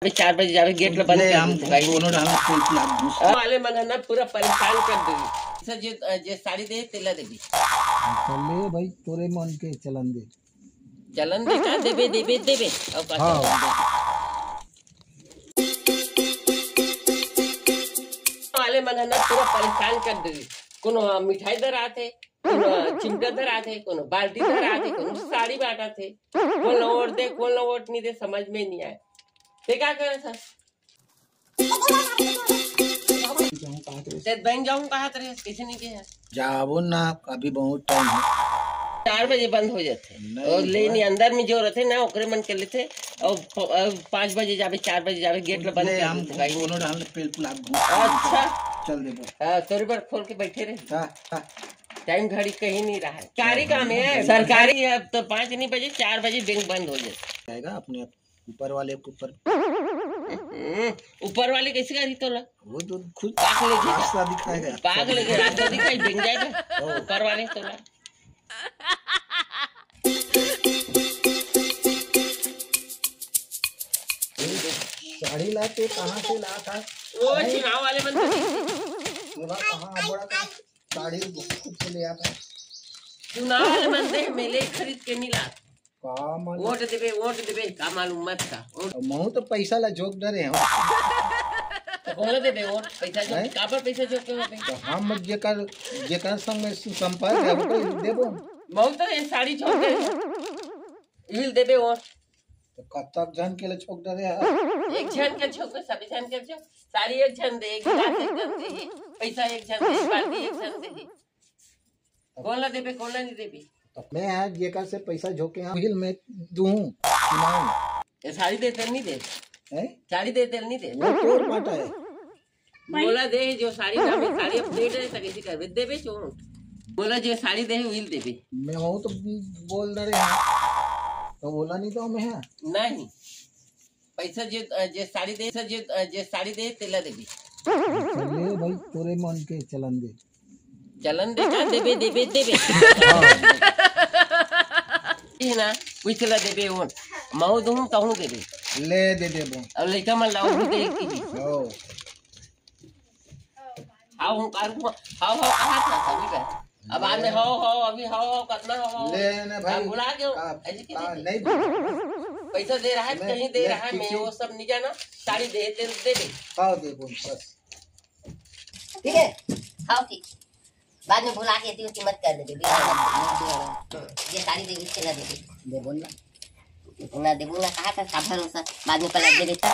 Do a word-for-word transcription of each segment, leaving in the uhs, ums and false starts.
चार बजे जाबे, गेट ल बंद ले, कर हम देथे भाई। कोनो डाल के लाग घुस। वाले मन ह ना पूरा परेशान कर देही। सर, जे, जे साड़ी दे, तेला देबे। चल ले भाई, तोरे मन के चलन दे। चलन दे का? देबे, देबे, देबे। अउ का हाँ। चलन दे? वाले मन ह ना पूरा परेशान कर देही। कोनो मिठाई धरात हे, कोनो चिमटा धरात हे, कोनो बाल्टी धरात हे, कोनो साड़ी बांटत हे। कोन ल वोट दे, कोन ल वोट नहीं दे, समझ में नहीं आए। ते का करे सर? ते बैंक जाऊं कहा तेरे, कैसे नहीं गया? जाबो ना, अभी बहुत टाइम है। चार बजे बंद हो जाथे। नहीं और हुआ। लेनी अंदर में जो रथे ना, ओकरे मन के लेथे। और प-, और पाँच बजे जाबे, चार बजे जाबे, गेट ल बंद ले, कर हम देथे भाई। कोनो डाल पेल पुला घूम अच्छा। चल देबो। हाँ, तोरे बर खोल के बैठे रहे। हाँ, हाँ। टाइम घड़ी कहीं नहीं रहा है। सरकारी काम है, सरकारी। अब तो पाँच नहीं बजे, चार बजे बैंक बंद हो जाए। जाएगा अपने आप, ऊपर वाले के ऊपर। हम्म, ऊपर वाले कैसे करी तोला? वो तो खुद पाक लेके रास्ता दिखाएगा। पाक लेके रास्ता दिखाई, बैंक जाएगा। हाँ। ऊपर वाले तोला। साड़ी लाते कहाँ से लात हे? वो चुनाव वाले मन तो बोला कहाँ बड़ा का साड़ी खुद से ले आता है। चुनाव वाले मन दे, मैं ले खरीद के नहीं लात। का मालूम? वोट देबे, वोट देबे, का मालूम मत का। वोट अब महू तो पैसा ला झोंक डरे हूँ। तो कोन ला देबे वोट? पैसा जो, हैं? काबर पैसा जो के होबे? तो हम जेकर, जेकर संग में सु-, संपर्क है, ओकर देबो। महू तो ये साड़ी झोंक दे। इहिल देबे वोट। तो कतक झन के ले झोंक डरे है? एक झन के झोंक, सभी झन के झोंक। साड़ी एक झन दे, एक गिलास एक झन दे, पैसा एक झन दे, बाल्टी एक झन दे। कोन ला देबे, कोन ला नहीं देबे? तो मैं आज जेकर से पैसा झोंके हाँ, बिल मैं दूँ, चुनाव में। ये साड़ी दे, तेल नहीं दे। हैं? साड़ी दे, तेल नहीं दे। वो तोर पाटा है। मोला दे जो साड़ी ना, मैं साड़ी अब दे दे, सके सी करबे, देबे चोर। मोला जो साड़ी दे, उहिल देबे। मैं हूँ तो बोल रहे हैं। तो बोला नहीं तो मैं है। नहीं। पैसा जे, जे साड़ी दे, जे, जे साड़ी दे, तेला देबे। चल ले भाई, तोरे मन के चलन दे। चलन दे का? देबे, देबे, देबे। हाँ। ये ना, उही तेला देबे, वो महू दूँ, तहूँ देबे। ले दे देबो। अब लइका मन लाओ, वो दे की। हाँ। हाव, हूँ, कारू, हाव, हाव, कहा था सभी का? अब आज में हाव, हाव, अभी हाव, हाव, कतना हाव, हाव? ले ना भाई, अब भुला गयो, का, ऐसे की का, देती? नहीं भुला। पैसा दे रहा है, मैं, कहीं दे मैं रहा है, मैं किसी वो सब नहीं जाना, साड़ी दे, दे, दे दे। हाव, दे बोल, बस। ठीक है? हाव, ठीक। बाद में भुला के इतनी मत कर दे, दे, दे, दे, दे। ये साड़ी दे, इसके ना दे दे। दे बोल ना। ना देबो ना कहा था, का भरोसा, बाद में पलट दे देता।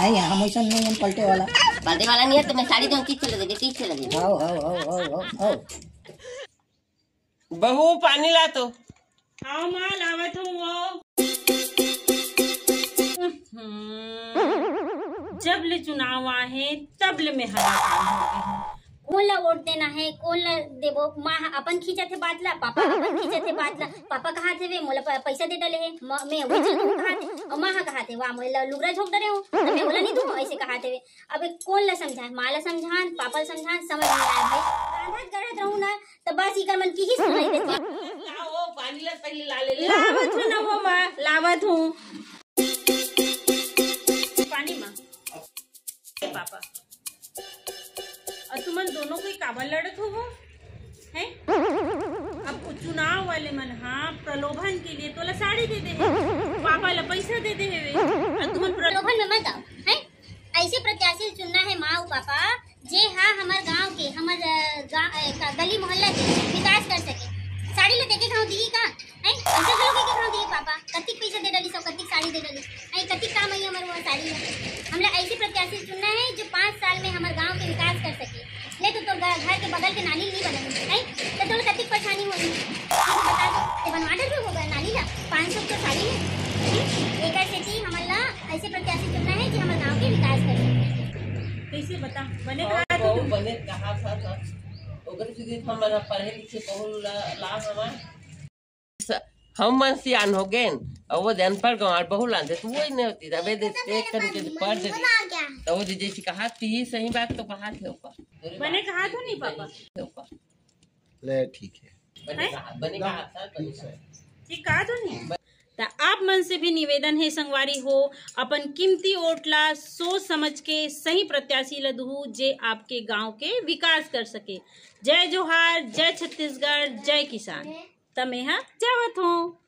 नहीं, हम ऐसा नहीं, हम पलटे वाला। पलटे वाला नहीं है, तो मैं साड़ी दूँ, तीस चले दे, तीस चले दे। आओ, आओ, आओ, आओ, आओ, आओ। बहू, पानी ला तो। आओ माँ, लावत हूँ वो। हम्म, जब ले चुनाव आए हैं, तब ले मैं हलाकान हो गई हूँ। कोन ला वोट देना है, कोन ला देबो? माँ ह अपन खींचत हे बात ला, पापा अपन खींचत हे बात ला। पापा कहात हे, "वे मोला प-, पैसा दे डाले हे, म-, मैं वही चीज कहत हे।" और माँ ह कहात हे, "वाह, मोला लुगरा झोंक डरे हो, तो मैं ओला नहीं दूँ," ऐसे कहात हे। अब कोन ला समझाए, माँ ला समझान, पापा ला समझान, समझ नहीं आए भाई। रांधत गढ़त रहूँ ना, तो बस इकर मन की ही सुनाई देती। लाओ, पानी ला पहले ला ले, ले। लावत हूँ ना वो माँ, लावत हूँ। पानी माँ। पापा, और तुमन दोनों कोई काबर लड़त हो वो? हैं? अब वो चुनाव वाले मन हा प्रलोभन के लिए तोला साड़ी दे दे हे, पापा ला पैसा दे दे हे, और तुमन प्रलो- प्रलोभन में मत आओ, हैं? ऐसे प्रत्याशी चुनना है माँ और पापा, जे हा हमर गांव के, हमर, अ, गा-, अ, का-, गली मोहल्ला के विकास कर सके। साड़ी ला देके गाँव दिही का? हैं? ऐसे घलो कहिके भाव दिए पापा, कतिक पैसा दे डालिस अउ कतिक साड़ी दे डालिस। हैं, कतिक काम आई हमर वो साड़ी है। हमला ऐसे प्रत्याशी चुनना है जो पाँच साल में हमर गांव के विकास कर सके। ले तो तोर घर, घर के बगल के नाली नहीं बनल है, हैं? तो तोर कतिक परेशानी होही। ये तो बता दे, ते बनवा डरबे वो नाली ला, पाँच सौ तो साड़ी है। हम्म? एकर सेती हमन ला ऐसे प्रत्याशी चुनना है जो हमर गांव के विकास कर सके। कैसे बता? बने हाँ, कहा तो बहुत तुम। बने कहा था, था। ओकर सेती हमन पढ़े लिखे बहुत ला, ला हवा। स-, हम मन सियान हो गेन, अउ वो अनपढ़ गंवार बहू लानथे, तो वही नहीं होती, तबे दे, देख करके पढ़ दे। तो वो जे जैसे कहा, ती सही बात तो कहा थे ऊपर। बने कहा तो नहीं पापा। ऊपर। ले, ठीक है। बने हैं? कहा, बने कहा, सर, बने कहा। ठीक कहा तो नहीं? त आप मन से भी निवेदन हे संगवारी हो, अपन कीमती वोट ला सोच समझ के सही प्रत्याशी ला दुहू, जे आपके गांव के विकास कर सके। जय जोहार, जय छत्तीसगढ़, जय किसान। त मेहा जावत हूँ।